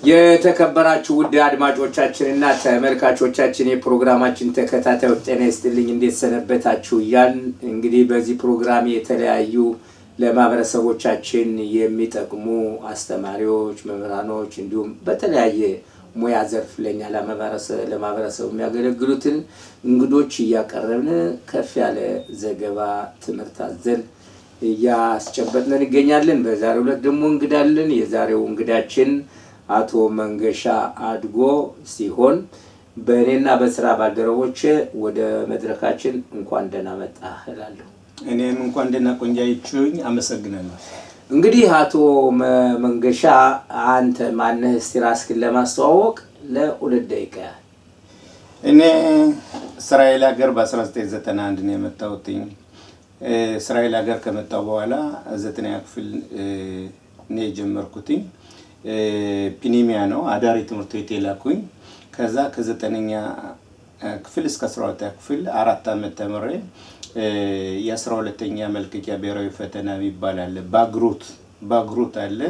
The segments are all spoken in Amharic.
የተከበራችሁ ውድ አድማጮቻችንና ተመልካቾቻችን፣ የፕሮግራማችን ተከታታዮች፣ ጤና ይስጥልኝ፣ እንዴት ሰነበታችሁ እያልን እንግዲህ በዚህ ፕሮግራም የተለያዩ ለማህበረሰቦቻችን የሚጠቅሙ አስተማሪዎች፣ መምህራኖች እንዲሁም በተለያየ ሙያ ዘርፍ ለኛ ለማህበረሰቡ የሚያገለግሉትን እንግዶች እያቀረብን ከፍ ያለ ዘገባ ትምህርት አዘል እያስጨበጥን እንገኛለን። በዛሬው ዕለት ደግሞ እንግዳ አለን። የዛሬው እንግዳችን አቶ መንገሻ አድጎ ሲሆን በእኔና በስራ ባልደረቦች ወደ መድረካችን እንኳን ደህና መጣህ እላለሁ። እኔም እንኳን ደህና ቆያችሁኝ፣ አመሰግናለሁ። እንግዲህ አቶ መንገሻ፣ አንተ ማነህ? እስቲ ራስህን ለማስተዋወቅ ለ2 ደቂቃ ያህል። እኔ እስራኤል ሀገር በ1991 ነው የመጣሁትኝ። እስራኤል ሀገር ከመጣሁ በኋላ ዘጠነኛ ክፍል ነው የጀመርኩትኝ። פנימייה ነው፣ አዳሪ ትምህርት ቤት የላኩኝ። ከዛ ከዘጠነኛ ክፍል እስከ 12ኛ ክፍል 4 ዓመት ተምሬ የ12ኛ መልቀቂያ ብሔራዊ ፈተና የሚባል አለ፣ בגרות አለ።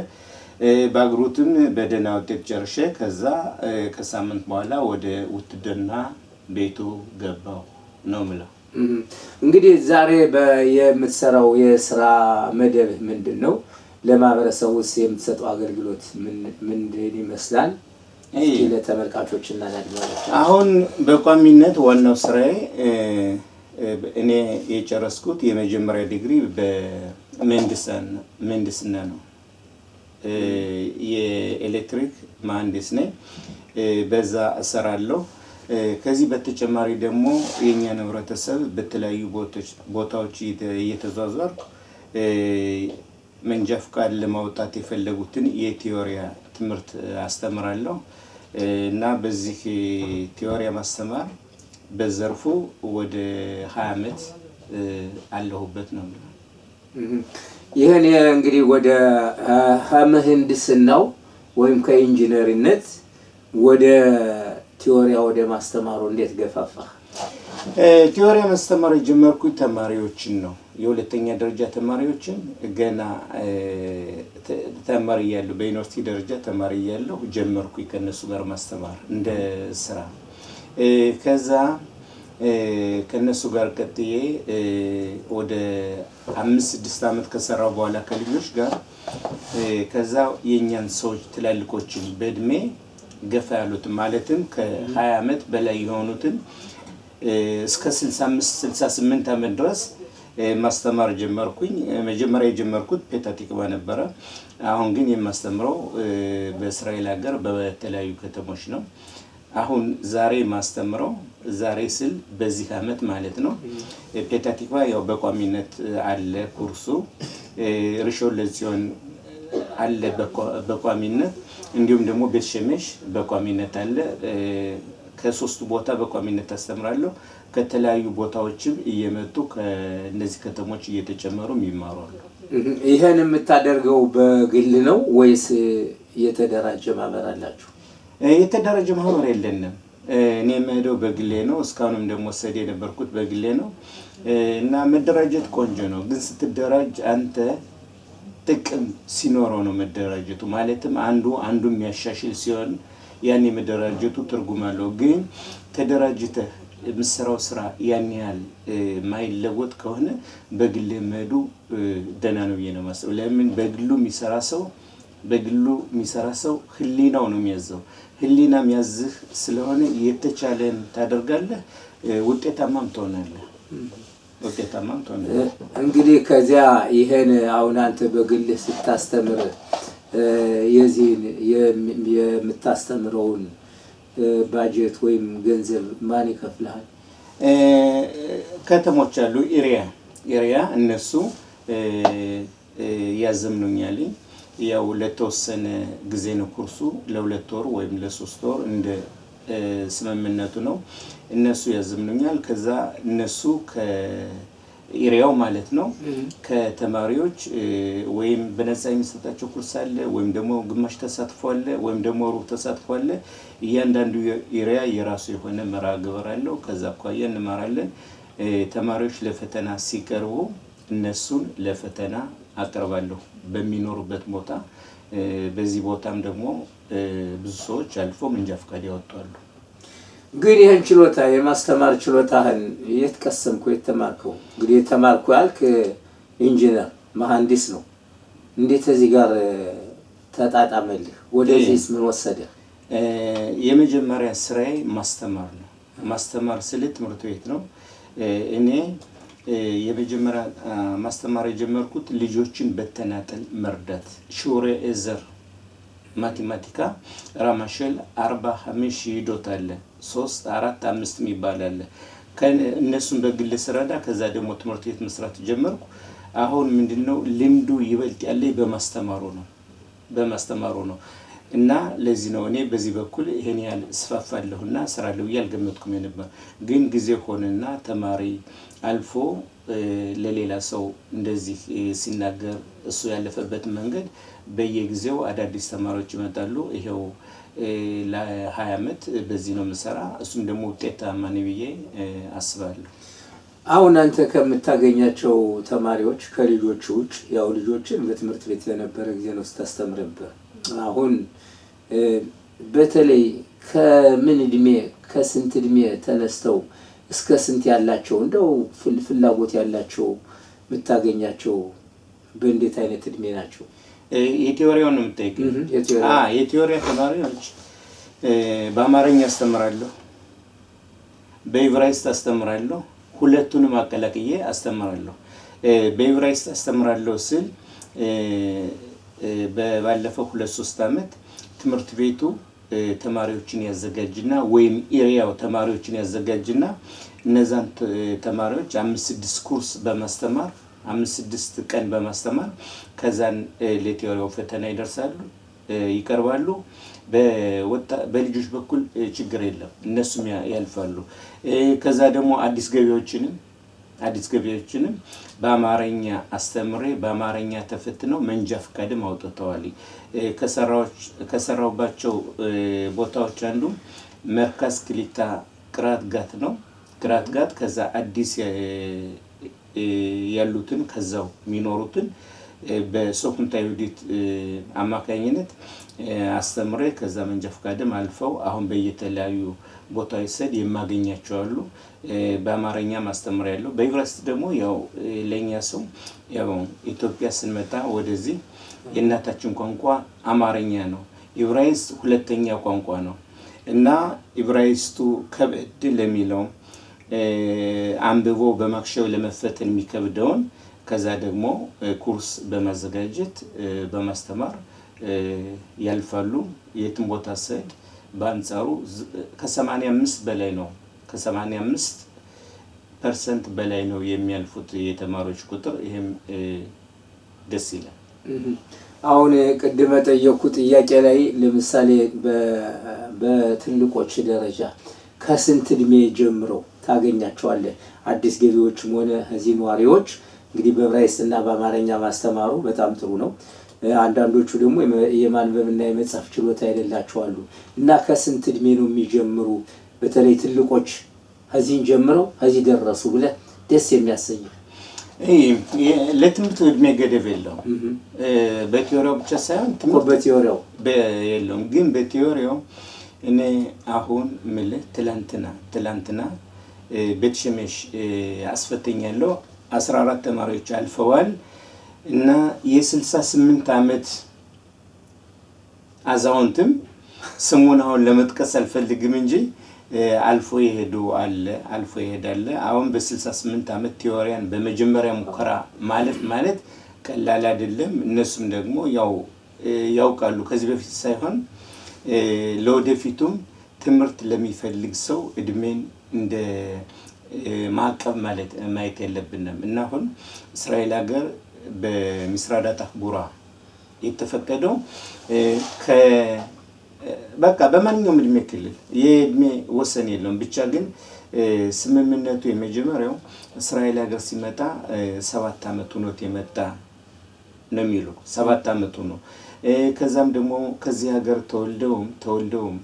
בגרות ም በደህና ውጤት ጨርሼ ከዛ ከሳምንት በኋላ ወደ ውትድርና ቤቱ ገባሁ ነው ምለው። እንግዲህ ዛሬ የምትሰራው የስራ መደብህ ምንድን ነው? ለማህበረሰቡ ውስጥ የምትሰጠው አገልግሎት ምንድን ይመስላል? እስኪ ለተመልካቾች እና ለአድማጮች። አሁን በቋሚነት ዋናው ስራዬ እኔ የጨረስኩት የመጀመሪያ ዲግሪ በምህንድስና ነው። የኤሌክትሪክ መሀንዲስ ነኝ። በዛ እሰራለሁ። ከዚህ በተጨማሪ ደግሞ የእኛን ህብረተሰብ በተለያዩ ቦታዎች እየተዟዟርኩ መንጃ ፍቃድ ለማውጣት የፈለጉትን የ תיאוריה ትምህርት አስተምራለሁ እና በዚህ תיאוריה ማስተማር በዘርፉ ወደ 20 ዓመት አለሁበት ነው። ይህን እንግዲህ ወደ ምህንድስናው ወይም ከ engineer ነት ወደ תיאוריה ወደ ማስተማሩ እንዴት ገፋፋህ? תיאוריה ማስተማር የጀመርኩት ተማሪዎችን ነው። የሁለተኛ ደረጃ ተማሪዎችን ገና ተማሪ እያለሁ፣ በዩኒቨርሲቲ ደረጃ ተማሪ እያለሁ ጀመርኩኝ ከእነሱ ጋር ማስተማር እንደ ስራ። ከዛ ከእነሱ ጋር ቀጥዬ ወደ 5-6 ዓመት ከሰራሁ በኋላ ከልጆች ጋር፣ ከዛ የእኛን ሰዎች ትላልቆችን፣ በእድሜ ገፋ ያሉትን፣ ማለትም ከ20 ዓመት በላይ የሆኑትን እስከ 65 68 ዓመት ድረስ ማስተማር ጀመርኩኝ። መጀመሪያ የጀመርኩት ፔታ ቲክቫ ነበረ። አሁን ግን የማስተምረው በእስራኤል ሀገር በተለያዩ ከተሞች ነው። አሁን ዛሬ ማስተምረው፣ ዛሬ ስል በዚህ ዓመት ማለት ነው። ፔታ ቲክቫ ያው በቋሚነት አለ ኩርሱ። ሪሾን ለጽዮን አለ በቋሚነት፣ እንዲሁም ደግሞ ቤት ሸሜሽ በቋሚነት አለ። ከሶስቱ ቦታ በቋሚነት አስተምራለሁ። ከተለያዩ ቦታዎችም እየመጡ ከእነዚህ ከተሞች እየተጨመሩ የሚማሩ አሉ። ይህን የምታደርገው በግል ነው ወይስ የተደራጀ ማህበር አላችሁ? የተደራጀ ማህበር የለንም። እኔ የምሄደው በግሌ ነው። እስካሁንም ደግሞ ሰድ የነበርኩት በግሌ ነው እና መደራጀት ቆንጆ ነው፣ ግን ስትደራጅ አንተ ጥቅም ሲኖረው ነው መደራጀቱ። ማለትም አንዱ አንዱ የሚያሻሽል ሲሆን ያን የመደራጀቱ ትርጉም አለው። ግን ተደራጅተህ የምትሰራው ስራ ያን ያህል ማይለወጥ ከሆነ በግል መሄዱ ደህና ነው ብዬ ነው የማስበው። ለምን በግሉ የሚሰራ ሰው ህሊናው ነው የሚያዘው። ህሊና የሚያዝህ ስለሆነ የተቻለን ታደርጋለህ፣ ውጤታማም ትሆናለህ። ውጤታማም ትሆናለህ። እንግዲህ ከዚያ ይሄን አሁን አንተ በግልህ ስታስተምር የዚህን የምታስተምረውን ባጀት ወይም ገንዘብ ማን ይከፍልሃል? ከተሞች አሉ፣ עירייה እነሱ ያዘምኑኛል። ያው ለተወሰነ ጊዜ ነው ኩርሱ፣ ለ2 ወር ወይም ለ3 ወር እንደ ስምምነቱ ነው። እነሱ ያዘምኑኛል። ከዛ እነሱ ከ עירייה ው ማለት ነው ከተማሪዎች ወይም በነፃ የሚሰጣቸው ኩርስ አለ፣ ወይም ደግሞ ግማሽ ተሳትፎ አለ፣ ወይም ደግሞ ሩብ ተሳትፎ አለ። እያንዳንዱ עירייה የራሱ የሆነ መርሃ ግብር አለው። ከዛ አኳያ እንማራለን። ተማሪዎች ለፈተና ሲቀርቡ እነሱን ለፈተና አቀርባለሁ። በሚኖሩበት ቦታ በዚህ ቦታም ደግሞ ብዙ ሰዎች አልፎ መንጃ ፈቃድ ያወጣሉ። ግን ይህን ችሎታ የማስተማር ችሎታህን የት ቀሰምኩ? የት ተማርከው? እንግዲህ የተማርኩ ያልክ ኢንጂነር መሐንዲስ ነው። እንዴት እዚህ ጋር ተጣጣመልህ? ወደዚህስ ምን ወሰደህ? የመጀመሪያ ስራዬ ማስተማር ነው። ማስተማር ስል ትምህርት ቤት ነው። እኔ የመጀመሪያ ማስተማር የጀመርኩት ልጆችን በተናጠል መርዳት שיעורי עזר מתמטיקה רמה של 4 5 יחידות አለ 3 4 5 የሚባል አለ። እነሱን በግል ስረዳ ከዛ ደግሞ ትምህርት ቤት መስራት ጀመርኩ። አሁን ምንድነው ልምዱ ይበልጥ ያለኝ በማስተማሩ ነው። እና ለዚህ ነው እኔ በዚህ በኩል ይሄን ያህል እስፋፋለሁና እሰራለሁ ብዬ አልገመትኩም የነበር። ግን ጊዜ ሆነና ተማሪ አልፎ ለሌላ ሰው እንደዚህ ሲናገር እሱ ያለፈበት መንገድ በየጊዜው አዳዲስ ተማሪዎች ይመጣሉ። ይሄው ለ20 ዓመት በዚህ ነው የምሰራ። እሱም ደግሞ ውጤታማ ነኝ ብዬ አስባለሁ። አሁን አንተ ከምታገኛቸው ተማሪዎች ከልጆቹ ውጭ፣ ያው ልጆችን በትምህርት ቤት በነበረ ጊዜ ነው ስታስተምር ነበር። አሁን በተለይ ከምን እድሜ ከስንት እድሜ ተነስተው እስከ ስንት ያላቸው እንደው ፍላጎት ያላቸው የምታገኛቸው በእንዴት አይነት እድሜ ናቸው? የ תיאוריה ውን ነው የምጠይቀኝ? የ תיאוריה። የ תיאוריה ተማሪዎች በአማርኛ አስተምራለሁ፣ በዕብራይስጥ አስተምራለሁ። ሁለቱንም አቀላቅዬ አስተምራለሁ። በዕብራይስጥ አስተምራለሁ ስል ባለፈው 2-3 ዓመት ትምህርት ቤቱ ተማሪዎችን ያዘጋጅና ወይም עירייה ው ተማሪዎችን ያዘጋጅና እነዛን ተማሪዎች 5-6 קורס በማስተማር 5-6 ቀን በማስተማር ከዛን ለ תיאוריה ው ፈተና ይደርሳሉ፣ ይቀርባሉ። በልጆች በኩል ችግር የለም፣ እነሱም ያልፋሉ። ከዛ ደግሞ አዲስ ገቢዎችንም በአማርኛ አስተምሬ በአማርኛ ተፈትነው መንጃ ፈቃድም አውጥተዋል። ከሰራሁባቸው ቦታዎች አንዱ מרכז קליטה ቅራት ጋት ነው። ቅራት ጋት ከዛ አዲስ ያሉትን ከዛው የሚኖሩትን በ סוכנות היהודית አማካኝነት አስተምሬ ከዛ መንጃ ፈቃድም አልፈው አሁን በየተለያዩ ቦታዎች ስሄድ የማገኛቸው አሉ። በአማርኛም አስተምሬያለሁ። በዕብራይስጥ ደግሞ ያው ለእኛ ሰው ያው ኢትዮጵያ ስንመጣ ወደዚህ የእናታችን ቋንቋ አማርኛ ነው። ዕብራይስጥ ሁለተኛ ቋንቋ ነው። እና ዕብራይስጡ ከበድ ለሚለው አንብቦ በ מחשב ለመፈተን የሚከብደውን ከዛ ደግሞ קורס በማዘጋጀት በማስተማር ያልፋሉ። የትም ቦታ ስሄድ በአንጻሩ ከ85 በላይ ነው፣ ከ85% በላይ ነው የሚያልፉት የተማሪዎች ቁጥር። ይሄም ደስ ይላል። አሁን ቅድም የጠየኩት ጥያቄ ላይ ለምሳሌ በትልቆች ደረጃ ከስንት እድሜ ጀምሮ ታገኛቸዋለህ? አዲስ ገቢዎችም ሆነ እዚህ ነዋሪዎች እንግዲህ በዕብራይስጥ እና በአማርኛ ማስተማሩ በጣም ጥሩ ነው። አንዳንዶቹ ደግሞ የማንበብና የመጻፍ ችሎታ የሌላቸው አሉ። እና ከስንት እድሜ ነው የሚጀምሩ? በተለይ ትልቆች ከዚህን ጀምረው ከዚህ ደረሱ ብለህ ደስ የሚያሰኝህ? ለትምህርት እድሜ ገደብ የለውም። በ תיאוריה ው ብቻ ሳይሆን በ תיאוריה ው የለውም። ግን በ תיאוריה ው እኔ አሁን ምልህ ትላንትና ቤት ሸሜሽ አስፈትኛለሁ። 14 ተማሪዎች አልፈዋል። እና የ68 ዓመት አዛውንትም ስሙን አሁን ለመጥቀስ አልፈልግም እንጂ አልፎ የሄዱ አለ፣ አልፎ ይሄዳል። አሁን በ68 ዓመት תיאוריה ን በመጀመሪያ ሙከራ ማለፍ ማለት ቀላል አይደለም። እነሱም ደግሞ ያው ያውቃሉ ከዚህ በፊት ሳይሆን ለወደፊቱም ትምህርት ለሚፈልግ ሰው እድሜን እንደ ማዕቀብ ማለት ማየት የለብንም። እና አሁን እስራኤል ሀገር በ משרד התחבורה የተፈቀደው በቃ በማንኛውም እድሜ ክልል የእድሜ ወሰን የለውም። ብቻ ግን ስምምነቱ የመጀመሪያው እስራኤል ሀገር ሲመጣ 7 ዓመት ሆኖት የመጣ ነው የሚሉ፣ 7 ዓመቱ ነው። ከዛም ደግሞ ከዚህ ሀገር ተወልደውም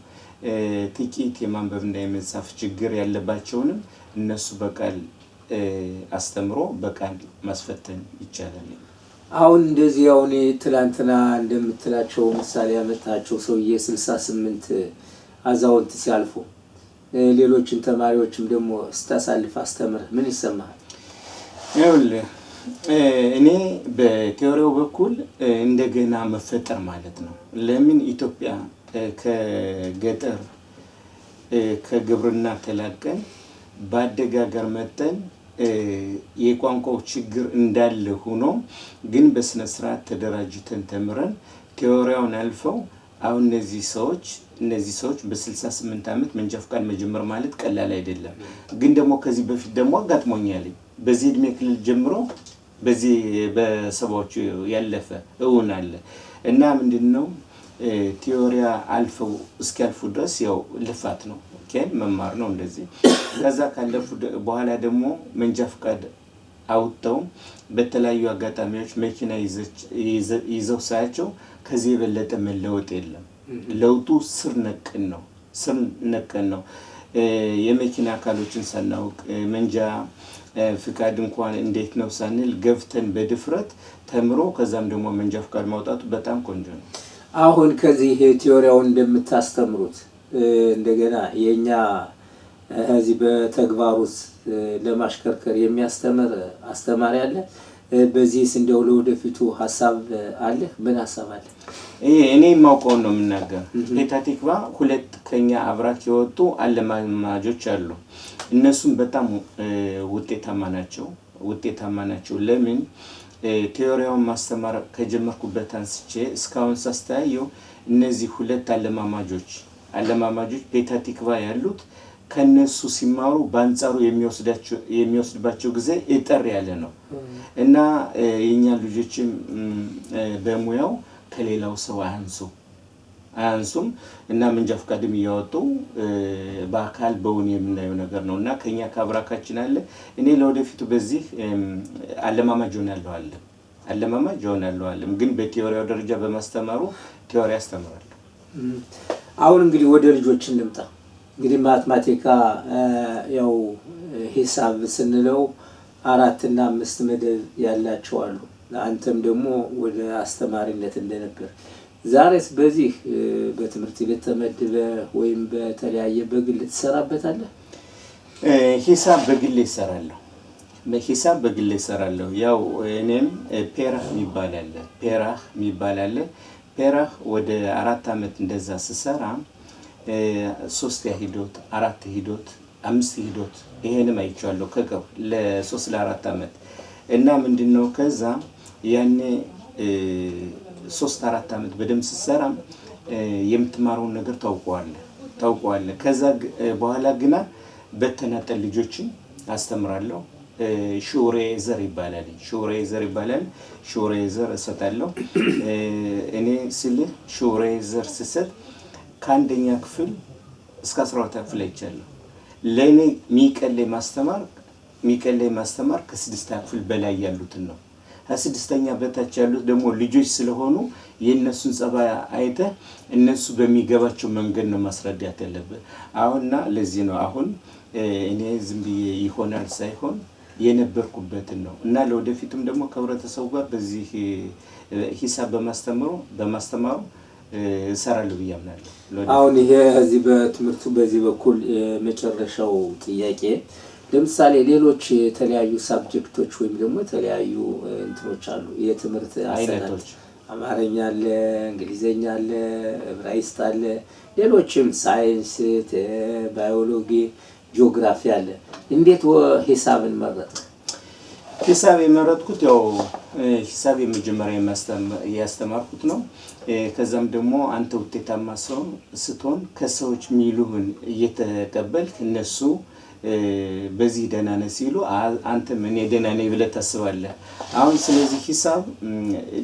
ጥቂት የማንበብና የመጻፍ ችግር ያለባቸውንም እነሱ በቃል አስተምሮ በቃል ማስፈተን ይቻላል። አሁን እንደዚህ አሁን ትላንትና እንደምትላቸው ምሳሌ ያመጣቸው ሰውዬ 68 አዛውንት ሲያልፉ ሌሎችን ተማሪዎችም ደግሞ ስታሳልፍ አስተምርህ ምን ይሰማሃል? ይኸውልህ እኔ በቴዎሪው በኩል እንደገና መፈጠር ማለት ነው። ለምን ኢትዮጵያ ከገጠር ከግብርና ተላቀን በአደጋገር መጠን የቋንቋው ችግር እንዳለ ሆኖ ግን በስነ ስርዓት ተደራጅተን ተምረን ቴዎሪያውን አልፈው አሁን እነዚህ ሰዎች በ68 ዓመት መንጃ ፈቃድ መጀመር ማለት ቀላል አይደለም። ግን ደግሞ ከዚህ በፊት ደግሞ አጋጥሞኛል። በዚህ እድሜ ክልል ጀምሮ በዚህ በ70ዎቹ ያለፈ እውን አለ። እና ምንድን ነው ቴዎሪያ አልፈው እስኪያልፉ ድረስ ያው ልፋት ነው፣ መማር ነው እንደዚህ። ከዛ ካለፉ በኋላ ደግሞ መንጃ ፈቃድ አውጥተው በተለያዩ አጋጣሚዎች መኪና ይዘው ሳያቸው ከዚህ የበለጠ መለወጥ የለም። ለውጡ ስር ነቀል ነው፣ ስር ነቀል ነው። የመኪና አካሎችን ሳናውቅ፣ መንጃ ፍቃድ እንኳን እንዴት ነው ሳንል ገብተን በድፍረት ተምሮ ከዛም ደግሞ መንጃ ፍቃድ ማውጣቱ በጣም ቆንጆ ነው። አሁን ከዚህ ቴዎሪያውን እንደምታስተምሩት እንደገና የእኛ እዚህ በተግባር ውስጥ ለማሽከርከር የሚያስተምር አስተማሪ አለ? በዚህስ እንደው ለወደፊቱ ሀሳብ አለ? ምን ሀሳብ አለ? ይሄ እኔ የማውቀውን ነው የምናገር። ፔታ ቲክቫ ሁለት ከኛ አብራክ የወጡ አለማማጆች አሉ። እነሱም በጣም ውጤታማ ናቸው። ውጤታማ ናቸው። ለምን ቴዎሪያውን ማስተማር ከጀመርኩበት አንስቼ እስካሁን ሳስተያየው እነዚህ ሁለት አለማማጆች ፔታ ቲክቫ ያሉት ከነሱ ሲማሩ በአንጻሩ የሚወስድባቸው ጊዜ እጠር ያለ ነው። እና የእኛ ልጆችም በሙያው ከሌላው ሰው አያንሱም እና መንጃ ፈቃድም እያወጡ በአካል በውን የምናየው ነገር ነው። እና ከኛ ከአብራካችን አለ። እኔ ለወደፊቱ በዚህ አለማማጅ ሆናለሁ አለ አለማማጅ ሆናለሁ አለም፣ ግን በቴዎሪያው ደረጃ በማስተማሩ ቴዎሪ አስተምራለሁ። አሁን እንግዲህ ወደ ልጆች እንምጣ። እንግዲህ ማትማቲካ ያው ሂሳብ ስንለው 4 እና 5 መደብ ያላቸው አሉ። አንተም ደግሞ ወደ አስተማሪነት እንደነበር ዛሬስ በዚህ በትምህርት ቤት ተመድበህ ወይም በተለያየ በግል ትሰራበታለህ? ሂሳብ በግል እሰራለሁ። በሂሳብ በግል እሰራለሁ። ያው እኔም ፔራህ የሚባል አለ፣ ፔራህ የሚባል አለ። ፔራህ ወደ 4 አመት እንደዛ ስሰራ 3 יחידות፣ 4 יחידות፣ 5 יחידות ይሄንም አይቼዋለሁ ከቅርብ ለሶስት ለአራት አመት። እና ምንድነው ከዛ ያኔ 3 4 አመት በደንብ ስትሰራ የምትማረውን ነገር ታውቀዋለህ ታውቀዋለህ። ከዛ በኋላ ግና በተናጠል ልጆችን አስተምራለሁ። שיעורי עזר ይባላል፣ שיעורי עזר ይባላል። שיעורי עזר እሰጣለሁ። እኔ ስልህ שיעורי עזר ስሰጥ ከአንደኛ ክፍል እስከ 12ኛ ክፍል አይቻለሁ። ለእኔ ሚቀለኝ ማስተማር ከስድስተኛ ክፍል በላይ ያሉትን ነው። ከስድስተኛ በታች ያሉት ደግሞ ልጆች ስለሆኑ የእነሱን ጸባይ አይተህ እነሱ በሚገባቸው መንገድ ነው ማስረዳት ያለብህ። አሁንና ለዚህ ነው አሁን እኔ ዝም ብዬ ይሆናል ሳይሆን የነበርኩበትን ነው። እና ለወደፊቱም ደግሞ ከህብረተሰቡ ጋር በዚህ ሂሳብ በማስተማሩ እሰራለሁ ብዬ አምናለሁ። አሁን ይሄ እዚህ በትምህርቱ በዚህ በኩል የመጨረሻው ጥያቄ፣ ለምሳሌ ሌሎች የተለያዩ subject ኦች ወይም ደግሞ የተለያዩ እንትኖች አሉ፣ የትምህርት አይነቶች። አማርኛ አለ፣ እንግሊዘኛ አለ፣ ዕብራይስጥ አለ፣ ሌሎችም ሳይንስ፣ ባዮሎጂ፣ ጂኦግራፊ አለ። እንዴት ሂሳብን መረጥክ? ሂሳብ የመረጥኩት ያው ሂሳብ የመጀመሪያ ያስተማርኩት ነው። ከዛም ደግሞ አንተ ውጤታማ ሰው ስትሆን ከሰዎች የሚሉህን እየተቀበልክ እነሱ በዚህ ደህና ነህ ሲሉ አንተም እኔ ደህና ነኝ ብለህ ታስባለህ። አሁን ስለዚህ ሂሳብ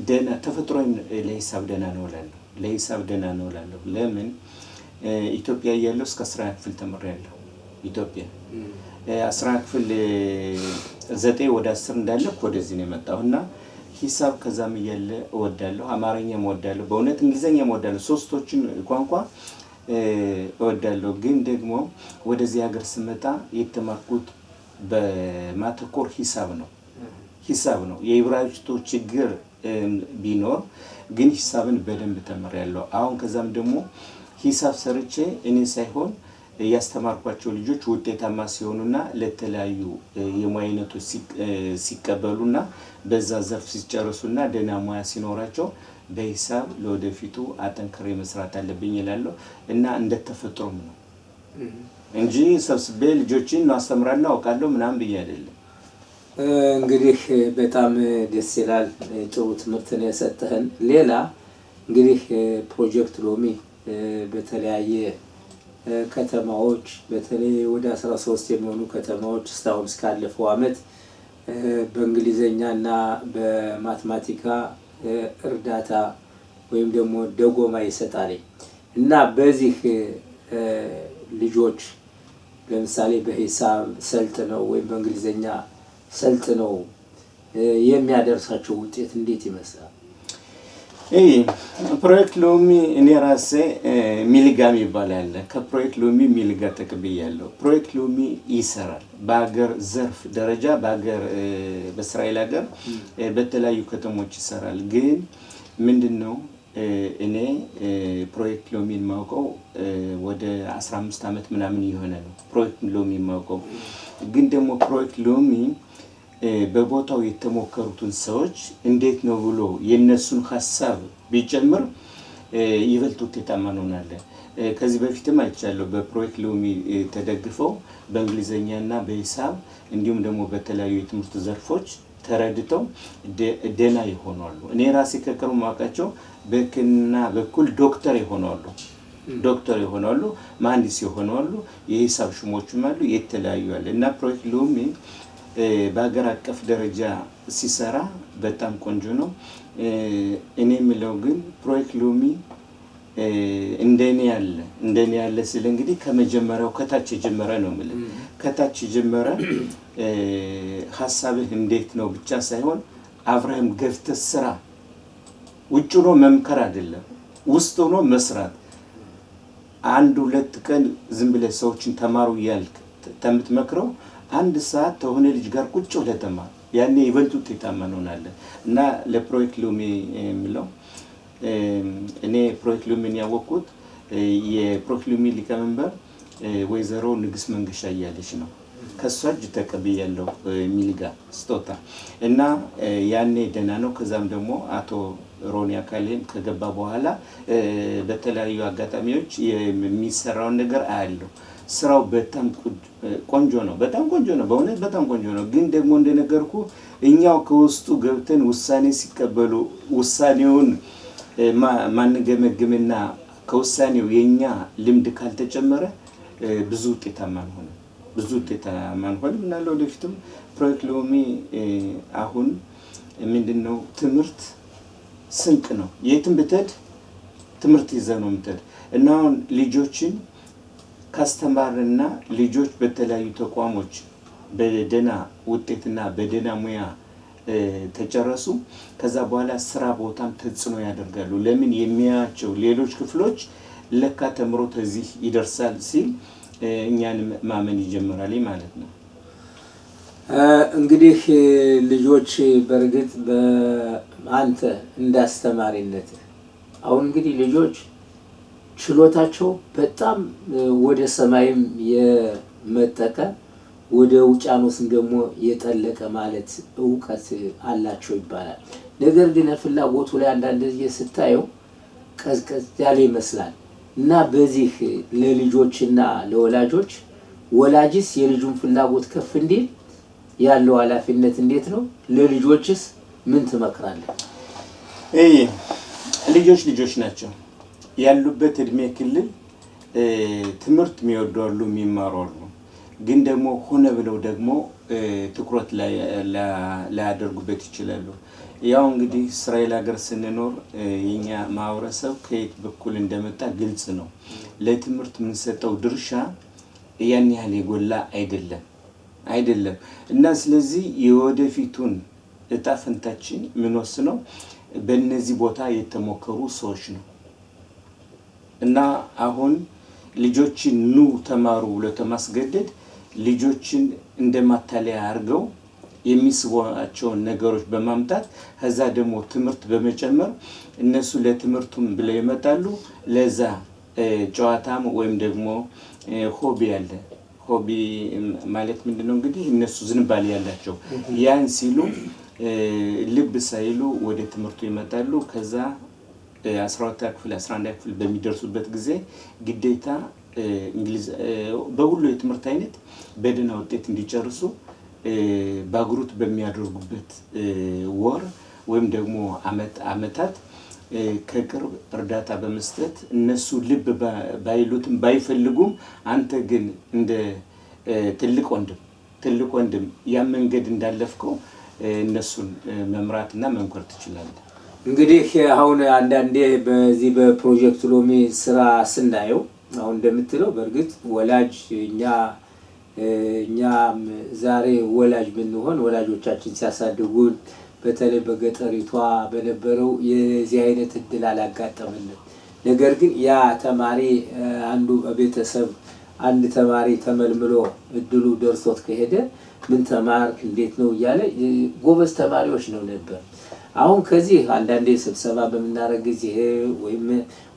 ደህና ተፈጥሮዬም ለሂሳብ ደህና ነው እላለሁ። ለሂሳብ ደህና ነው እላለሁ። ለምን ኢትዮጵያ እያለሁ እስከ 10ኛ ክፍል ተምሬያለሁ። ኢትዮጵያ 10ኛ ክፍል 9 ወደ 10 እንዳለፍኩ ወደዚህ ነው የመጣሁ። እና ሂሳብ ከዛም እያለ እወዳለሁ፣ አማርኛም እወዳለሁ፣ በእውነት እንግሊዘኛም እወዳለሁ። ሶስቶችን ቋንቋ እወዳለሁ። ግን ደግሞ ወደዚህ ሀገር ስመጣ የተማርኩት በማተኮር ሂሳብ ነው። ሂሳብ ነው። የዕብራይስጡ ችግር ቢኖር ግን ሂሳብን በደንብ ተምሬያለሁ። አሁን ከዛም ደግሞ ሂሳብ ሰርቼ እኔ ሳይሆን ያስተማርኳቸው ልጆች ውጤታማ ሲሆኑና ለተለያዩ የሙያ አይነቶች ሲቀበሉና በዛ ዘርፍ ሲጨርሱና ደህና ሙያ ሲኖራቸው በሂሳብ ለወደፊቱ አጠንክሬ መስራት አለብኝ እላለሁ እና እንደተፈጥሮም ነው እንጂ ሰብስቤ ልጆችን አስተምራለሁ አውቃለሁ ምናምን ብዬ አይደለም። እንግዲህ በጣም ደስ ይላል። ጥሩ ትምህርት ነው የሰጠህን። ሌላ እንግዲህ ፕሮጀክት ሎሚ በተለያየ ከተማዎች በተለይ ወደ 13 የሚሆኑ ከተማዎች እስካሁን እስካለፈው አመት በእንግሊዘኛ እና በማትማቲካ እርዳታ ወይም ደግሞ ደጎማ ይሰጣል እና በዚህ ልጆች ለምሳሌ በሂሳብ ሰልጥነው ወይም በእንግሊዘኛ ሰልጥነው የሚያደርሳቸው ውጤት እንዴት ይመስላል? ፕሮጀክት ሎሚ እኔ ራሴ מלגה የሚባል አለ። ከፕሮጀክት ሎሚ מלגה ተቀብያለሁ። ፕሮጀክት ሎሚ ይሰራል በሀገር ዘርፍ ደረጃ በሀገር በእስራኤል ሀገር በተለያዩ ከተሞች ይሰራል። ግን ምንድን ነው እኔ ፕሮጀክት ሎሚን ማውቀው ወደ 15 ዓመት ምናምን የሆነ ነው ፕሮጀክት ሎሚ ማውቀው። ግን ደግሞ ፕሮጀክት ሎሚ በቦታው የተሞከሩትን ሰዎች እንዴት ነው ብሎ የነሱን ሀሳብ ቢጨምር ይበልጥ ውጤታማ እንሆናለን። ከዚህ በፊትም አይቻለሁ። በፕሮጀክት ሎሚ ተደግፈው በእንግሊዝኛና በሂሳብ እንዲሁም ደግሞ በተለያዩ የትምህርት ዘርፎች ተረድተው ደህና ይሆናሉ። እኔ ራሴ ከቅርብ ማውቃቸው በሕክምና በኩል ዶክተር ይሆናሉ ዶክተር ይሆናሉ፣ መሀንዲስ ይሆናሉ፣ የሂሳብ ሹሞችም አሉ፣ የተለያዩ አለ እና ፕሮጀክት ሎሚ በሀገር አቀፍ ደረጃ ሲሰራ በጣም ቆንጆ ነው። እኔ የምለው ግን ፕሮጀክት ሎሚ እንደኔ ያለ ስል እንግዲህ ከመጀመሪያው ከታች የጀመረ ነው የምልህ። ከታች የጀመረ ሀሳብህ እንዴት ነው ብቻ ሳይሆን አብረህም ገፍተህ ስራ። ውጭ ሆኖ መምከር አይደለም፣ ውስጥ ሆኖ መስራት። አንድ ሁለት ቀን ዝም ብለህ ሰዎችን ተማሩ እያልክ ተምትመክረው አንድ ሰዓት ከሆነ ልጅ ጋር ቁጭ ብለህ ተማር። ያኔ ይበልጥ ውጤታማ እንሆናለን። እና ለፕሮጀክት ሎሚ የምለው እኔ ፕሮጀክት ሎሚን ያወቅኩት የፕሮጀክት ሎሚ ሊቀመንበር ወይዘሮ ንግስት መንገሻ እያለች ነው። ከእሷ እጅ ተቀብያለሁ מלגה ስጦታ እና ያኔ ደህና ነው። ከዛም ደግሞ አቶ ሮኒ አካሌም ከገባ በኋላ በተለያዩ አጋጣሚዎች የሚሰራውን ነገር አያለሁ። ስራው በጣም ቆንጆ ነው። በጣም ቆንጆ ነው። በእውነት በጣም ቆንጆ ነው። ግን ደግሞ እንደነገርኩ እኛው ከውስጡ ገብተን ውሳኔ ሲቀበሉ ውሳኔውን ማንገመግምና ከውሳኔው የኛ ልምድ ካልተጨመረ ብዙ ውጤታማ አንሆንም። ብዙ ውጤታማ አንሆንም እና ለወደፊቱም ፕሮጀክት ሎሚ አሁን ምንድን ነው ትምህርት ስንቅ ነው። የትም ብትሄድ ትምህርት ይዘህ ነው የምትሄድ እና አሁን ልጆችን ካስተማርና ልጆች በተለያዩ ተቋሞች በደህና ውጤትና በደህና ሙያ ተጨረሱ። ከዛ በኋላ ስራ ቦታም ተጽዕኖ ያደርጋሉ። ለምን የሚያያቸው ሌሎች ክፍሎች ለካ ተምሮ ተዚህ ይደርሳል ሲል እኛንም ማመን ይጀምራል ማለት ነው። እንግዲህ ልጆች በእርግጥ በአንተ እንዳስተማሪነት አሁን እንግዲህ ልጆች ችሎታቸው በጣም ወደ ሰማይም የመጠቀ ወደ ውቅያኖስም ደግሞ የጠለቀ ማለት እውቀት አላቸው ይባላል። ነገር ግን ፍላጎቱ ላይ አንዳንድ ጊዜ ስታየው ቀዝቀዝ ያለ ይመስላል እና በዚህ ለልጆችና ለወላጆች ወላጅስ የልጁን ፍላጎት ከፍ እንዲል ያለው ኃላፊነት እንዴት ነው? ለልጆችስ ምን ትመክራለህ? ልጆች ልጆች ናቸው። ያሉበት እድሜ ክልል ትምህርት የሚወዱ አሉ፣ የሚማሩ አሉ። ግን ደግሞ ሆነ ብለው ደግሞ ትኩረት ላያደርጉበት ይችላሉ። ያው እንግዲህ እስራኤል ሀገር ስንኖር የኛ ማህበረሰብ ከየት በኩል እንደመጣ ግልጽ ነው። ለትምህርት የምንሰጠው ድርሻ ያን ያህል የጎላ አይደለም እና ስለዚህ የወደፊቱን እጣ ፈንታችን የምንወስነው በእነዚህ ቦታ የተሞከሩ ሰዎች ነው። እና አሁን ልጆችን ኑ ተማሩ ብሎ ተማስገደድ ልጆችን እንደ ማታለያ አድርገው የሚስቧቸውን ነገሮች በማምጣት ከዛ ደግሞ ትምህርት በመጨመር እነሱ ለትምህርቱም ብለው ይመጣሉ። ለዛ ጨዋታም ወይም ደግሞ hobby አለ። Hobby ማለት ምንድነው? እንግዲህ እነሱ ዝንባሌ ያላቸው ያን ሲሉ ልብ ሳይሉ ወደ ትምህርቱ ይመጣሉ። ከዛ 12ኛ ክፍል፣ 11ኛ ክፍል በሚደርሱበት ጊዜ ግዴታ እንግሊዝ በሁሉ የትምህርት አይነት በደህና ውጤት እንዲጨርሱ בגרות በሚያደርጉበት ወር ወይም ደግሞ አመታት ከቅርብ እርዳታ በመስጠት እነሱ ልብ ባይሉትም ባይፈልጉም አንተ ግን እንደ ትልቅ ወንድም ያን መንገድ እንዳለፍከው እነሱን መምራትና መምከር ትችላለህ። እንግዲህ አሁን አንዳንዴ በዚህ በፕሮጀክት ሎሚ ስራ ስናየው አሁን እንደምትለው በእርግጥ ወላጅ እኛም ዛሬ ወላጅ ብንሆን ወላጆቻችን ሲያሳድጉን በተለይ በገጠሪቷ በነበረው የዚህ አይነት እድል አላጋጠመንም። ነገር ግን ያ ተማሪ አንዱ ቤተሰብ አንድ ተማሪ ተመልምሎ እድሉ ደርሶት ከሄደ ምን ተማርክ፣ እንዴት ነው እያለ ጎበዝ ተማሪዎች ነው ነበር። አሁን ከዚህ አንዳንዴ ስብሰባ በምናደርግ ጊዜ ወይም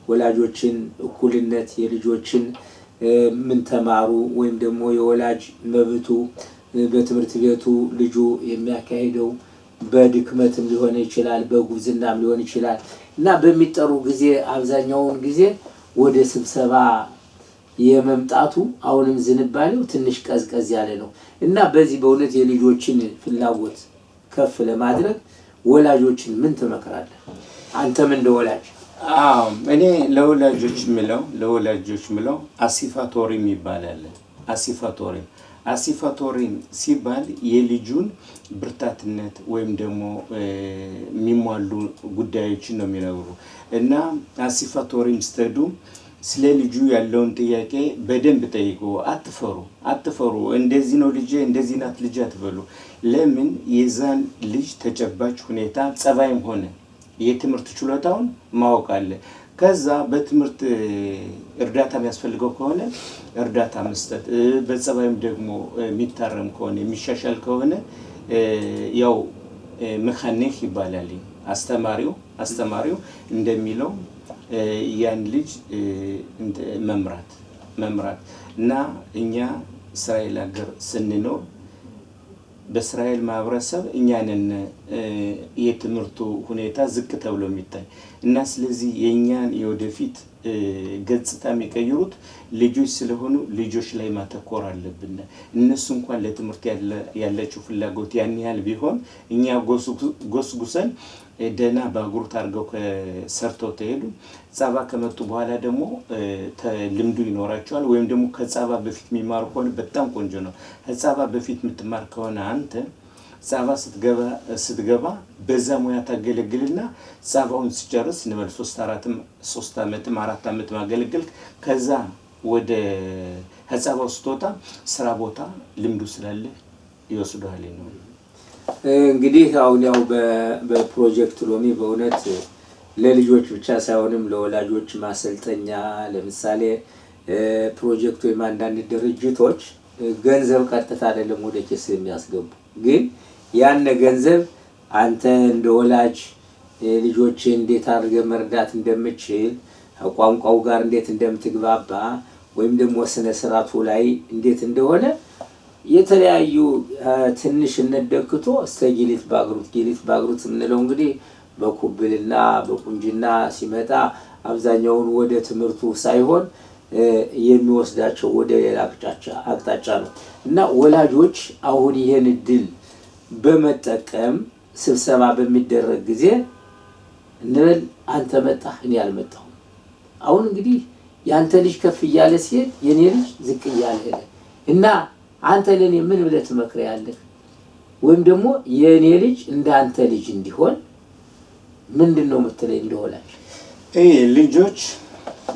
ወላጆችን እኩልነት የልጆችን ምን ተማሩ ወይም ደግሞ የወላጅ መብቱ በትምህርት ቤቱ ልጁ የሚያካሂደው በድክመትም ሊሆን ይችላል፣ በጉብዝናም ሊሆን ይችላል እና በሚጠሩ ጊዜ አብዛኛውን ጊዜ ወደ ስብሰባ የመምጣቱ አሁንም ዝንባሌው ትንሽ ቀዝቀዝ ያለ ነው እና በዚህ በእውነት የልጆችን ፍላጎት ከፍ ለማድረግ ወላጆችን ምን ትመክራለህ? አንተም እንደ ወላጅ። አዎ፣ እኔ ለወላጆች ምለው אסיפת הורים ይባላል። אסיפת הורים፣ אסיפת הורים ሲባል የልጁን ብርታትነት ወይም ደግሞ የሚሟሉ ጉዳዮችን ነው የሚነግሩ እና אסיפת הורים ስትሄዱ ስለ ልጁ ያለውን ጥያቄ በደንብ ጠይቁ። አትፈሩ፣ አትፈሩ። እንደዚህ ነው ልጄ፣ እንደዚህ ናት ልጄ አትበሉ። ለምን የዛን ልጅ ተጨባጭ ሁኔታ ጸባይም ሆነ የትምህርት ችሎታውን ማወቅ አለ። ከዛ በትምህርት እርዳታ የሚያስፈልገው ከሆነ እርዳታ መስጠት፣ በጸባይም ደግሞ የሚታረም ከሆነ፣ የሚሻሻል ከሆነ ያው מחנך ይባላል። አስተማሪው እንደሚለው ያን ልጅ መምራት እና እኛ እስራኤል ሀገር ስንኖር በእስራኤል ማህበረሰብ እኛንን የትምህርቱ ሁኔታ ዝቅ ተብሎ የሚታይ እና ስለዚህ የእኛን የወደፊት ገጽታ የሚቀይሩት ልጆች ስለሆኑ ልጆች ላይ ማተኮር አለብን። እነሱ እንኳን ለትምህርት ያላቸው ፍላጎት ያን ያህል ቢሆን እኛ ጎስጉሰን ደህና בגרות አድርገው ሰርተው ተሄዱ צבא ከመጡ በኋላ ደግሞ ልምዱ ይኖራቸዋል። ወይም ደግሞ ከ צבא በፊት የሚማሩ ከሆነ በጣም ቆንጆ ነው። ከ צבא በፊት የምትማር ከሆነ አንተ צבא ስትገባ በዛ ሙያ ታገለግልና צבא ውን ስጨርስ እንበል 3 አራትም 3 ዓመትም 4 ዓመትም አገለገልክ፣ ከዛ ወደ ከ צבא ው ስትወጣ ስራ ቦታ ልምዱ ስላለ ይወስዱሃል ነው። እንግዲህ አሁን ያው በፕሮጀክት ሎሚ በእውነት ለልጆች ብቻ ሳይሆንም ለወላጆች ማሰልጠኛ፣ ለምሳሌ ፕሮጀክት ወይም አንዳንድ ድርጅቶች ገንዘብ ቀጥታ አይደለም ወደ ኪስ የሚያስገቡ፣ ግን ያን ገንዘብ አንተ እንደ ወላጅ ልጆች እንዴት አድርገህ መርዳት እንደምችል፣ ከቋንቋው ጋር እንዴት እንደምትግባባ ወይም ደግሞ ስነ ስርዓቱ ላይ እንዴት እንደሆነ የተለያዩ ትንሽነት ደክቶ እስከ גיל התבגרות። גיל התבגרות የምንለው እንግዲህ በኩብልና በቁንጅና ሲመጣ አብዛኛውን ወደ ትምህርቱ ሳይሆን የሚወስዳቸው ወደ ሌላ አቅጣጫ ነው እና ወላጆች አሁን ይሄን እድል በመጠቀም ስብሰባ በሚደረግ ጊዜ እንበል አንተ መጣህ፣ እኔ አልመጣሁም። አሁን እንግዲህ የአንተ ልጅ ከፍ እያለ ሲሄድ የኔ ልጅ ዝቅ እያለ ሄደ እና አንተ ለእኔ ምን ብለህ ትመክሪያለህ? ወይም ደግሞ የእኔ ልጅ እንደ አንተ ልጅ እንዲሆን ምንድን ነው የምትለኝ እንደ ወላጅ?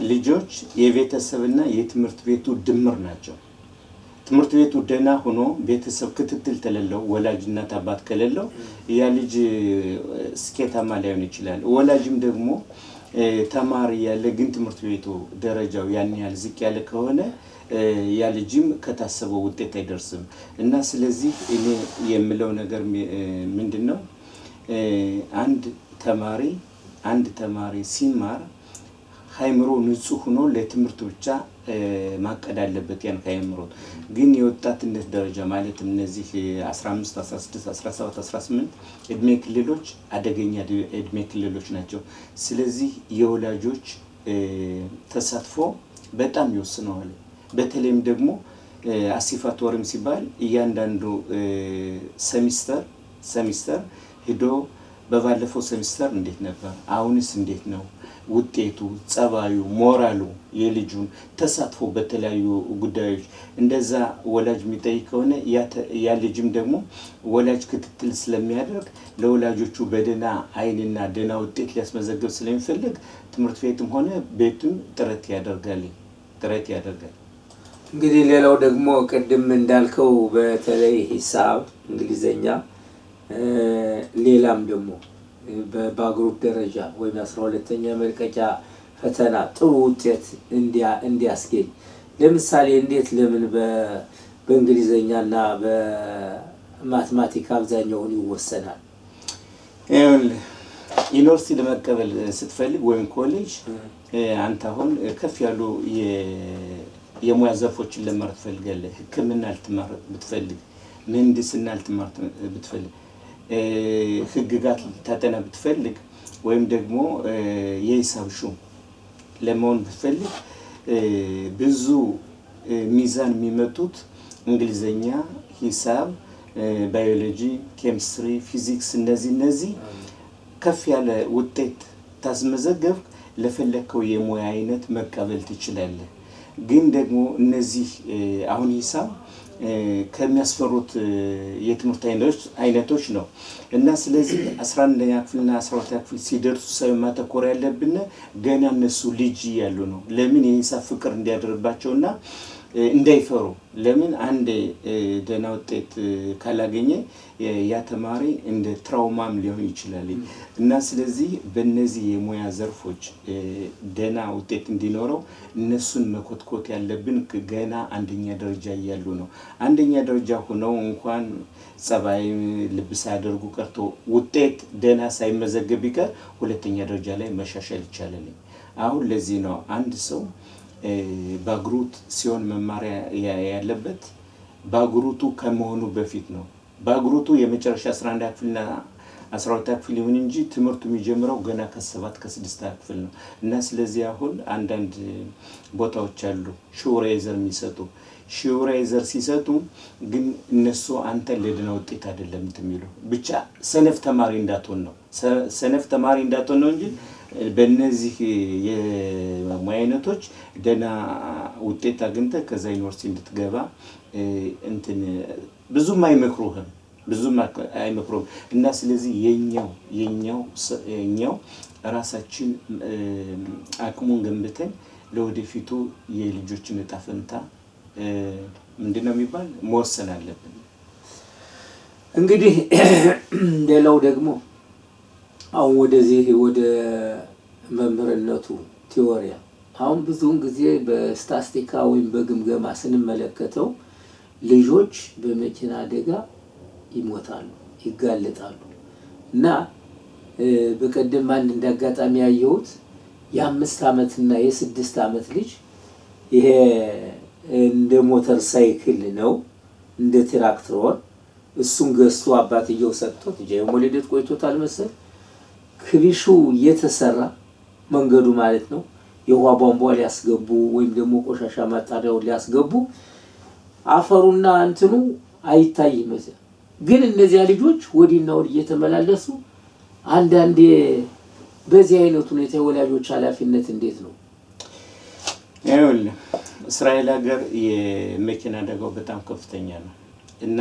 ልጆች የቤተሰብና የትምህርት ቤቱ ድምር ናቸው። ትምህርት ቤቱ ደህና ሆኖ ቤተሰብ ክትትል ከሌለው፣ ወላጅ እናት አባት ከሌለው ያ ልጅ ስኬታማ ላይሆን ይችላል። ወላጅም ደግሞ ተማሪ ያለ ግን ትምህርት ቤቱ ደረጃው ያን ያህል ዝቅ ያለ ከሆነ ያ ልጅም ከታሰበው ውጤት አይደርስም። እና ስለዚህ እኔ የምለው ነገር ምንድን ነው? አንድ ተማሪ አንድ ተማሪ ሲማር አእምሮ ንጹህ ሆኖ ለትምህርት ብቻ ማቀድ አለበት። ያን ከአእምሮ ግን የወጣትነት ደረጃ ማለት እነዚህ 15፣ 16፣ 17፣ 18 እድሜ ክልሎች አደገኛ እድሜ ክልሎች ናቸው። ስለዚህ የወላጆች ተሳትፎ በጣም ይወስነዋል። በተለይም ደግሞ אסיפת הורים ሲባል እያንዳንዱ ሴሚስተር ሂዶ በባለፈው ሴሚስተር እንዴት ነበር፣ አሁንስ እንዴት ነው ውጤቱ፣ ጸባዩ፣ ሞራሉ፣ የልጁን ተሳትፎ በተለያዩ ጉዳዮች እንደዛ ወላጅ የሚጠይቅ ከሆነ ያ ልጅም ደግሞ ወላጅ ክትትል ስለሚያደርግ ለወላጆቹ በደህና ዓይንና ደህና ውጤት ሊያስመዘግብ ስለሚፈልግ ትምህርት ቤትም ሆነ ቤትም ጥረት ያደርጋል ጥረት ያደርጋል። እንግዲህ ሌላው ደግሞ ቅድም እንዳልከው በተለይ ሂሳብ፣ እንግሊዘኛ፣ ሌላም ደግሞ በ בגרות ደረጃ ወይም 12ኛ መልቀቂያ ፈተና ጥሩ ውጤት እንዲያስገኝ ለምሳሌ እንዴት ለምን በእንግሊዘኛና በማትማቲክ አብዛኛውን ይወሰናል? ይኸውልህ ዩኒቨርሲቲ ለመቀበል ስትፈልግ ወይም ኮሌጅ አንተ አሁን ከፍ ያሉ የሙያ ዘርፎችን ለመማር ትፈልጋለህ። ሕክምና ልትማር ብትፈልግ፣ ምህንድስና ልትማር ብትፈልግ፣ ሕግጋት ልታጠና ብትፈልግ፣ ወይም ደግሞ የሂሳብ ሹም ለመሆን ብትፈልግ ብዙ ሚዛን የሚመጡት እንግሊዘኛ፣ ሂሳብ፣ ባዮሎጂ፣ ኬሚስትሪ፣ ፊዚክስ እነዚህ ከፍ ያለ ውጤት ታስመዘገብክ ለፈለግከው የሙያ አይነት መቀበል ትችላለህ። ግን ደግሞ እነዚህ አሁን ሂሳብ ከሚያስፈሩት የትምህርት አይነቶች ነው እና ስለዚህ 11ኛ ክፍልና 12ኛ ክፍል ሲደርሱ ሳይሆን ማተኮር ያለብን ገና እነሱ ልጅ እያሉ ነው። ለምን የሂሳብ ፍቅር እንዲያደርባቸውና እንዳይፈሩ። ለምን አንድ ደህና ውጤት ካላገኘ ያ ተማሪ እንደ ትራውማም ሊሆን ይችላል እና ስለዚህ በእነዚህ የሙያ ዘርፎች ደህና ውጤት እንዲኖረው እነሱን መኮትኮት ያለብን ገና አንደኛ ደረጃ እያሉ ነው። አንደኛ ደረጃ ሆነው እንኳን ጸባይ ልብ ሳያደርጉ ቀርቶ ውጤት ደህና ሳይመዘገብ ቢቀር ሁለተኛ ደረጃ ላይ መሻሻል ይቻላል። አሁን ለዚህ ነው አንድ ሰው בגרות ሲሆን መማሪያ ያለበት בגרות ኡ ከመሆኑ በፊት ነው። בגרות ኡ የመጨረሻ 11 ክፍልና 12 ክፍል ይሁን እንጂ ትምህርቱ የሚጀምረው ገና ከሰባት ከስድስት ክፍል ነው እና ስለዚህ አሁን አንዳንድ ቦታዎች አሉ שיעורי עזר የሚሰጡ። שיעורי עזר ሲሰጡ ግን እነሱ አንተ ለደህና ውጤት አይደለም የሚሉ ብቻ ሰነፍ ተማሪ እንዳትሆን ነው። ሰነፍ ተማሪ እንዳትሆን ነው እንጂ በእነዚህ የሙያ አይነቶች ደህና ውጤት አግኝተህ ከዛ ዩኒቨርሲቲ እንድትገባ እንትን ብዙም አይመክሩህም ብዙም አይመክሩህም። እና ስለዚህ የኛው ራሳችን አቅሙን ገንብተን ለወደፊቱ የልጆችን እጣ ፈንታ ምንድነው የሚባል መወሰን አለብን። እንግዲህ ሌላው ደግሞ አሁን ወደዚህ ወደ መምህርነቱ ቲዎሪያ አሁን ብዙውን ጊዜ በስታስቲካ ወይም በግምገማ ስንመለከተው ልጆች በመኪና አደጋ ይሞታሉ፣ ይጋለጣሉ። እና በቀደም አንድ እንዳጋጣሚ ያየሁት የ5 ዓመት እና የ6 ዓመት ልጅ ይሄ እንደ ሞተር ሳይክል ነው እንደ ትራክተር እሱን ገዝቶ አባትየው ሰጥቶት יום הולדת ቆይቶታል መሰል כביש ኡ እየተሰራ መንገዱ ማለት ነው የውሃ ቧንቧ ሊያስገቡ ወይም ደግሞ ቆሻሻ ማጣሪያውን ሊያስገቡ አፈሩና እንትኑ አይታይም። ግን እነዚያ ልጆች ወዲና ወዲህ እየተመላለሱ አንዳንዴ በዚህ አይነት ሁኔታ የወላጆች ኃላፊነት እንዴት ነው? ይኸውልህ እስራኤል ሀገር የመኪና አደጋው በጣም ከፍተኛ ነው እና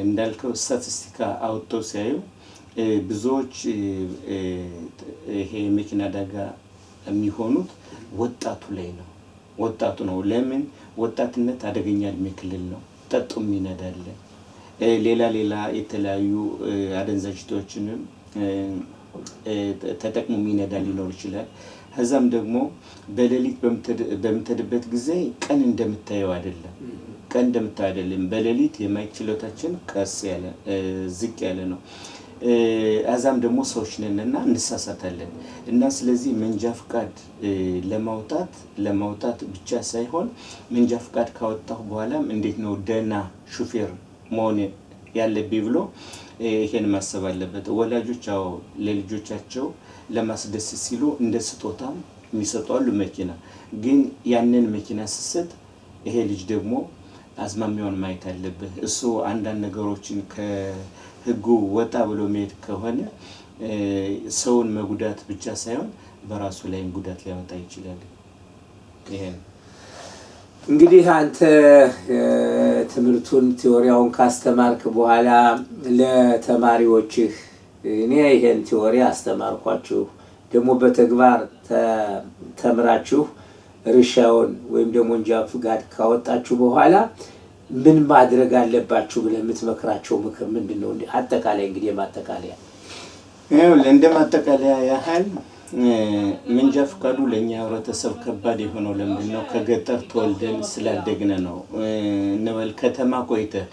እንዳልከው סטטיסטיקה አውጥተው ሲያዩ ብዙዎች ይሄ የመኪና አደጋ የሚሆኑት ወጣቱ ላይ ነው። ወጣቱ ነው። ለምን ወጣትነት አደገኛ እድሜ ክልል ነው። ጠጡም ይነዳል። ሌላ ሌላ የተለያዩ አደንዛዥ እጾችንም ተጠቅሞ የሚነዳ ሊኖር ይችላል። ከዛም ደግሞ በሌሊት በምትሄድበት ጊዜ ቀን እንደምታየው አይደለም። ቀን እንደምታየው አይደለም። በሌሊት የማየት ችሎታችን ቀስ ያለ ዝቅ ያለ ነው። አዛም ደግሞ ሰዎች ነንና እንሳሳታለን። እና ስለዚህ መንጃ ፍቃድ ለማውጣት ብቻ ሳይሆን መንጃ ፍቃድ ካወጣሁ በኋላም እንዴት ነው ደህና ሹፌር መሆን ያለብኝ ብሎ ይሄን ማሰብ አለበት። ወላጆች አዎ ለልጆቻቸው ለማስደሰት ሲሉ እንደ ስጦታም የሚሰጡ አሉ መኪና። ግን ያንን መኪና ስትሰጥ ይሄ ልጅ ደግሞ አዝማሚያውን ማየት አለብህ። እሱ አንዳንድ ነገሮችን ከህጉ ወጣ ብሎ መሄድ ከሆነ ሰውን መጉዳት ብቻ ሳይሆን በራሱ ላይም ጉዳት ሊያመጣ ይችላል። ይሄ ነው። እንግዲህ አንተ ትምህርቱን ቲዎሪያውን ካስተማርክ በኋላ ለተማሪዎችህ እኔ ይሄን ቲዎሪ አስተማርኳችሁ፣ ደግሞ በተግባር ተምራችሁ ርሻውን ወይም ደግሞ መንጃ ፍቃድ ካወጣችሁ በኋላ ምን ማድረግ አለባችሁ ብለህ የምትመክራቸው ምክር ምንድን ነው? አጠቃላይ እንግዲህ የማጠቃለያ ይኸውልህ እንደ ማጠቃለያ ያህል መንጃ ፍቃዱ ለእኛ ህብረተሰብ ከባድ የሆነው ለምንድን ነው? ከገጠር ተወልደን ስላደግነ ነው። እንበል ከተማ ቆይተህ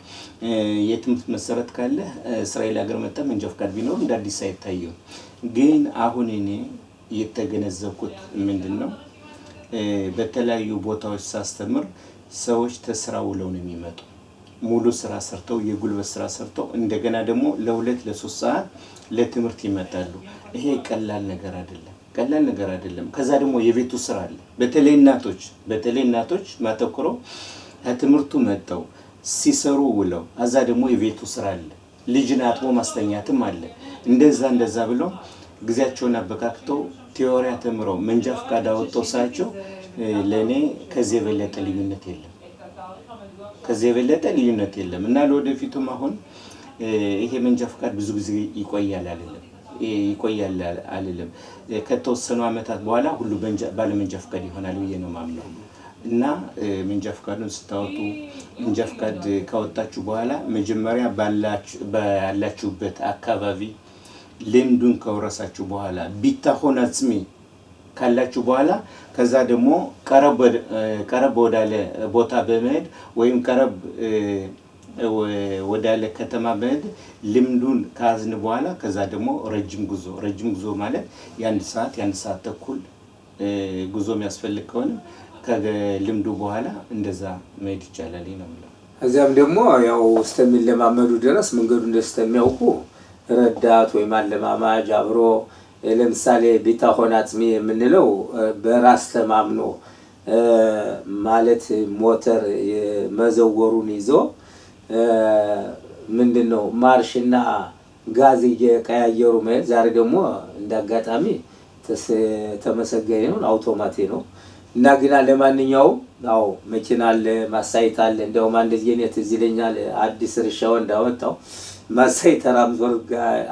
የትምህርት መሰረት ካለ እስራኤል ሀገር መጥተህ መንጃ ፍቃድ ቢኖር እንደ አዲስ አይታየውም። ግን አሁን እኔ የተገነዘብኩት ምንድን ነው፣ በተለያዩ ቦታዎች ሳስተምር ሰዎች ተስራ ውለው ነው የሚመጡ። ሙሉ ስራ ሰርተው የጉልበት ስራ ሰርተው እንደገና ደግሞ ለ2 ለ3 ሰዓት ለትምህርት ይመጣሉ። ይሄ ቀላል ነገር አይደለም። ቀላል ነገር አይደለም። ከዛ ደግሞ የቤቱ ስራ አለ። በተለይ እናቶች ማተኩረው ከትምህርቱ መጥተው ሲሰሩ ውለው ከዛ ደግሞ የቤቱ ስራ አለ። ልጅን አጥቦ ማስተኛትም አለ። እንደዛ እንደዛ ብለው ጊዜያቸውን አበካክተው ቲዎሪያ ተምረው መንጃ ፍቃድ አወጥተው ሳያቸው ለእኔ ከዚህ የበለጠ ልዩነት የለም። ከዚህ የበለጠ ልዩነት የለም። እና ለወደፊቱም አሁን ይሄ መንጃ ፍቃድ ብዙ ጊዜ ይቆያል አይደለም ይቆያል አልልም። ከተወሰኑ አመታት በኋላ ሁሉ ባለመንጃ ፍቃድ ይሆናል ብዬ ነው የማምነው። እና መንጃ ፍቃዱን ስታወጡ መንጃ ፍቃድ ካወጣችሁ በኋላ መጀመሪያ ባላችሁበት አካባቢ ልምዱን ከወረሳችሁ በኋላ ቢታሆን አጽሚ ካላችሁ በኋላ ከዛ ደግሞ ቀረብ ወዳለ ቦታ በመሄድ ወይም ቀረብ ወዳለ ከተማ በመሄድ ልምዱን ካዝን በኋላ ከዛ ደግሞ ረጅም ጉዞ ረጅም ጉዞ ማለት የአንድ ሰዓት የአንድ ሰዓት ተኩል ጉዞ የሚያስፈልግ ከሆነ ከልምዱ በኋላ እንደዛ መሄድ ይቻላል ነው የምለው። ከዚያም ደግሞ ያው እስከሚለማመዱ ድረስ መንገዱን እንደስተሚያውቁ ረዳት ወይም አለማማጅ አብሮ ለምሳሌ ቢታሆን አጽሚ የምንለው በራስ ተማምኖ ማለት ሞተር መዘወሩን ይዞ ምንድነው ማርሽና ጋዝ እየቀያየሩ መሄድ። ዛሬ ደግሞ እንዳጋጣሚ ተመሰገነ ይሁን አውቶማቲ ነው። እና ግና ለማንኛውም አዎ መኪና አለ፣ ማሳይት አለ። እንደውም አንድ ጊዜ እኔ ትዝ ይለኛል አዲስ እርሻው እንዳወጣው ማሳይት ተራምዞር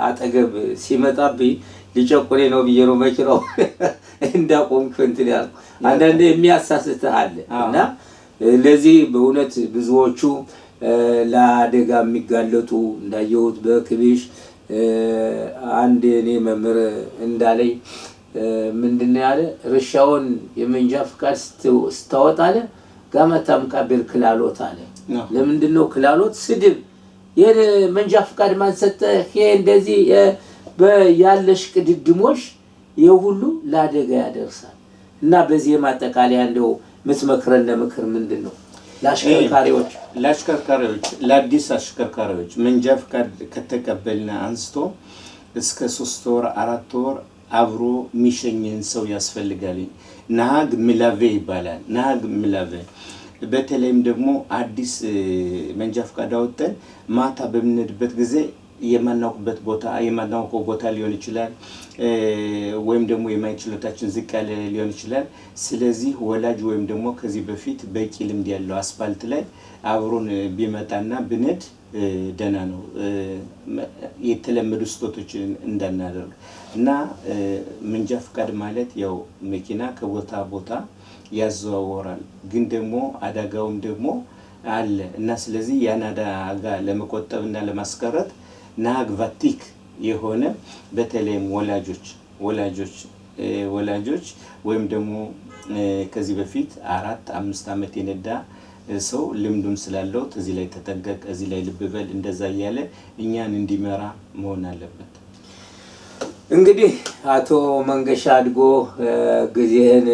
አጠገብ ሲመጣብኝ ሊጨቁኔ ነው ብዬ ነው መኪናው እንዳቆምኩ እንትን ያልኩ። አንዳንዴ የሚያሳስትህ አለ። እና ለዚህ በእውነት ብዙዎቹ ለአደጋ የሚጋለጡ እንዳየሁት በክቢሽ አንድ እኔ መምህር እንዳለኝ ምንድነው ያለ ርሻውን የመንጃ ፍቃድ ስታወጣ አለ ጋመታም ቃቤል ክላሎት አለ። ለምንድነው ክላሎት? ስድብ። የመንጃ ፍቃድ ማን ሰጠህ? ይሄ እንደዚህ ያለሽ ቅድድሞሽ የሁሉ ለአደጋ ያደርሳል። እና በዚህ የማጠቃለያ እንደው የምትመክረን ለምክር ምንድነው? ለአሽከርካሪዎች ለአሽከርካሪዎች ለአዲስ አሽከርካሪዎች መንጃ ፍቃድ ከተቀበልን አንስቶ እስከ 3 ወር 4 ወር አብሮ የሚሸኝን ሰው ያስፈልጋል። ናሃግ ምላቬ ይባላል። ናሃግ ምላቬ በተለይም ደግሞ አዲስ መንጃ ፍቃድ አውጥተን ማታ በምንሄድበት ጊዜ የማናውቅበት ቦታ የማናውቀው ቦታ ሊሆን ይችላል፣ ወይም ደግሞ የማየት ችሎታችን ዝቅ ያለ ሊሆን ይችላል። ስለዚህ ወላጅ ወይም ደግሞ ከዚህ በፊት በቂ ልምድ ያለው አስፋልት ላይ አብሮን ቢመጣና ብንሄድ ደህና ነው። የተለመዱ ስህተቶችን እንዳናደርግ። እና መንጃ ፍቃድ ማለት ያው መኪና ከቦታ ቦታ ያዘዋወራል፣ ግን ደግሞ አደጋውም ደግሞ አለ። እና ስለዚህ ያን አደጋ ለመቆጠብና ለማስቀረት ናግ ቫቲክ የሆነ በተለይም ወላጆች ወላጆች ወይም ደግሞ ከዚህ በፊት 4፣ 5 ዓመት የነዳ ሰው ልምዱም ስላለው እዚህ ላይ ተጠንቀቅ፣ እዚህ ላይ ልብ በል፣ እንደዛ እያለ እኛን እንዲመራ መሆን አለበት። እንግዲህ አቶ መንገሻ አድጎ፣ ጊዜህን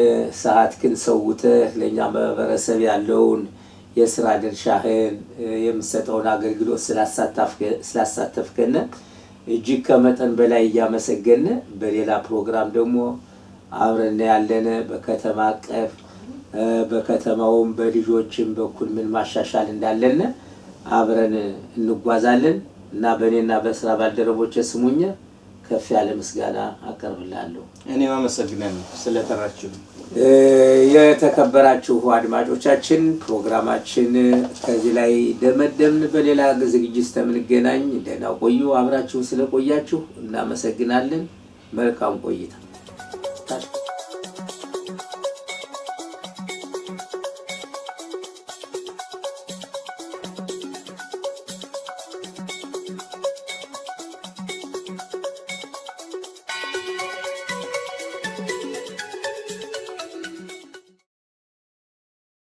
ሰዓትህን ሰውተህ ለእኛ ማህበረሰብ ያለውን የስራ ድርሻህን፣ የምትሰጠውን አገልግሎት ስላሳተፍከን እጅግ ከመጠን በላይ እያመሰገን፣ በሌላ ፕሮግራም ደግሞ አብረን ያለን በከተማ አቀፍ፣ በከተማውም በልጆችም በኩል ምን ማሻሻል እንዳለን አብረን እንጓዛለን እና በእኔና በስራ ባልደረቦች ስሙኝ ከፍ ያለ ምስጋና አቀርብላለሁ። እኔም አመሰግናለሁ ስለጠራችሁ። የተከበራችሁ አድማጮቻችን፣ ፕሮግራማችን ከዚህ ላይ ደመደምን። በሌላ ዝግጅት እስከምንገናኝ ደህና ቆዩ። አብራችሁን ስለቆያችሁ እናመሰግናለን። መልካም ቆይታ።